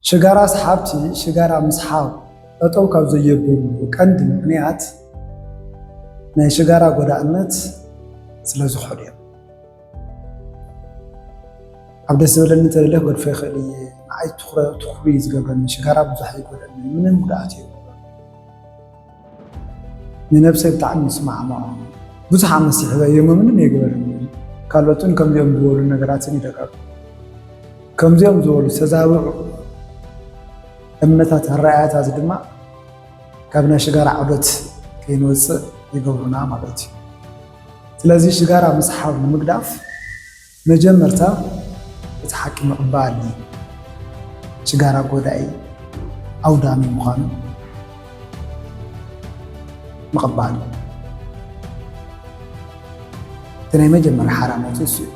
ሽጋራ ሰሓብቲ ሽጋራ ምስሓብ ጠጠው ካብ ዘየብሉ ቀንዲ ምኽንያት ናይ ሽጋራ ጎዳእነት ስለ ዝኾኑ እዮም። ኣብ ደስ ዝበለኒ ተለለ ክገድፎ ይኽእል እየ። ንዓይ ትኹረ- ትኹሪ ዝገብረኒ ሽጋራ ብዙሕ ይጎደኒ፣ ምንም ጉድኣት እዩ። ንነብሰይ ብጣዕሚ ይስማዕምዖ። ብዙሕ ዓመት ስሒበ እየ፣ ምንም የግበረኒ። ካልኦትን ከምዚኦም ዝበሉ ነገራትን ይደቀቁ። ከምዚኦም ዝበሉ ዝተዛብዑ እምነታት ኣረኣያታት ድማ ካብ ናይ ሽጋራ ዑደት ከይንወፅእ ይገብሩና ማለት እዩ። ስለዚ ሽጋራ ምስሓብ ንምግዳፍ መጀመርታ እቲ ሓቂ ምቕባል እዩ። ሽጋራ ጎዳኢ ኣውዳሚ ምዃኑ ምቕባል እዩ። እቲ ናይ መጀመርያ ሓራሞት እሱ እዩ።